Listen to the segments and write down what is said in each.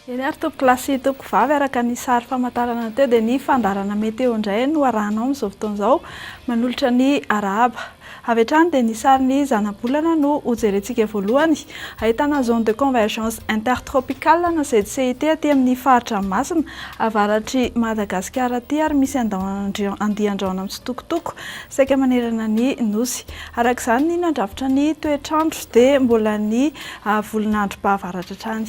Eny ary tompoko lahy sy tompoko vavy, araka ny sary famantarana teo dia ny fandaharana météo indray no arahanao amin'izao fotoana izao, manolotra ny arahaba. Avy hatrany dia ny sarin'ny zanabolana no hojerentsika voalohany. Ahitana zone de convergence intertropicale na ZCIT aty amin'ny fari-dranomasina avaratr'i Madagasikara aty ary misy andian-drahona mitsitokotoko saika manerana ny Nosy. Araka izany ny nandrafitra ny toetr'andro dia mbola ny volon'androm-pahavaratra hatrany.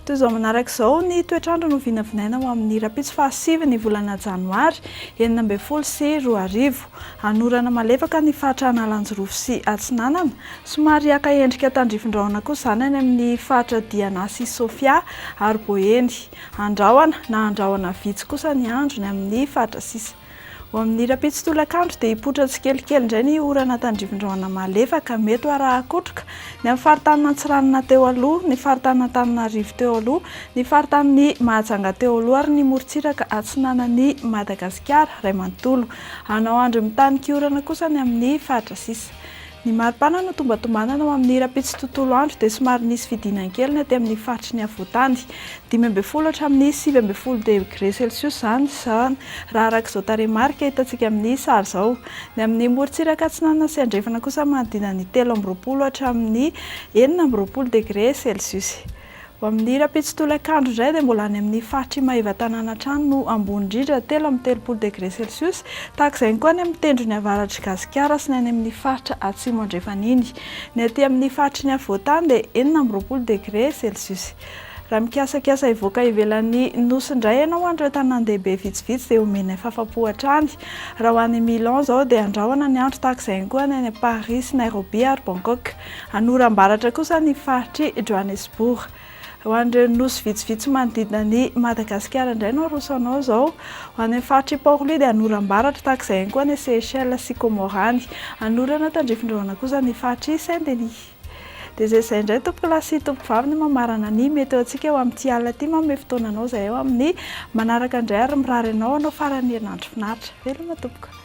Toy izao manaraka izao ny toetr'andro no vinavinaina ho amin'ny rahampitso fahasivy ny volana janoary 2016. Hanorana malefaka ny faritra Analanjirofo sy Atsinanana. Somary haka endrika tandrifin-drahona kosa izany any amin'ny faritra Diana sy Sofia ary Boeny. Andrahona na andrahona vitsy kosa ny andro ny amin'ny faritra sisa. Ho amin'ny rahampitso tolakandro dia hipoitra tsikelikely indray ny orana tandrivindrahona malefaka mety ho arahan-kotroka ny amin'ny faritanin'Antsiranana teo aloha, ny faritanin'Antananarivo teo aloha, ny faritanin'i Mahajanga teo aloha ary ny morontsiraka atsinanan'i Madagasikara iray manontolo. Hanao andro mitanika orana kosa ny amin'ny faritra sisa. Ny maripana no tombantombanana ho amin'ny rahampitso tontolo andro dia somary nisy fidinany kely ny aty amin'ny faritry ny afovoantany. 15 hatramin'ny 19 degre celsius izany izany raha araka izao tarehimarika hitantsika amin'ny sary izao. Ny amin'ny morontsiraka atsinanana sy andrefana kosa manodidina ny 23 hatramin'ny 26 degre celsius. Ho amin'ny rahampitso tolakandro indray dia mbola any amin'ny faritr'i Maevatanàna hatrany no ambony indrindra, 33 degre celsius. Tahaka izay ihany koa any amin'ny tendrony avaratr'i Gasikara sy ny any amin'ny faritra atsimo andrefana iny. Ny aty amin'ny faritry ny afovoantany dia 26 degre celsius. Raha mikasakasa hivoaka ivelan'ny Nosy indray ianao ho an'ireo tanàn-dehibe vitsivitsy dia omenay fafapo hatrany. Raha ho any Milan izao dia andrahona ny andro tahaka izay ihany koa ny any Paris sy Nairobi ary Bangkok. Anoram-baratra kosa ny faritr'i Johannesburg. Ho an'ireo nosy vitsivitsy manodidina an'i Madagasikara indray no aroso anao izao. Ho any amin'ny faritr'i Port Louis dia anoram-baratra tahaka izay ihany koa any Seychelles sy Comores any. Anorana tandrifin-drahona kosa ny faritr'i Saint Denis. Dia izay izay indray tompokolahy sy tompokovavy no mamarana ny météo antsika ho amin'ity alina ity. Manome fotoana anao izahay ho amin'ny manaraka indray ary mirary anao hanao faran'ny herinandro finaritra. Veloma tompoko.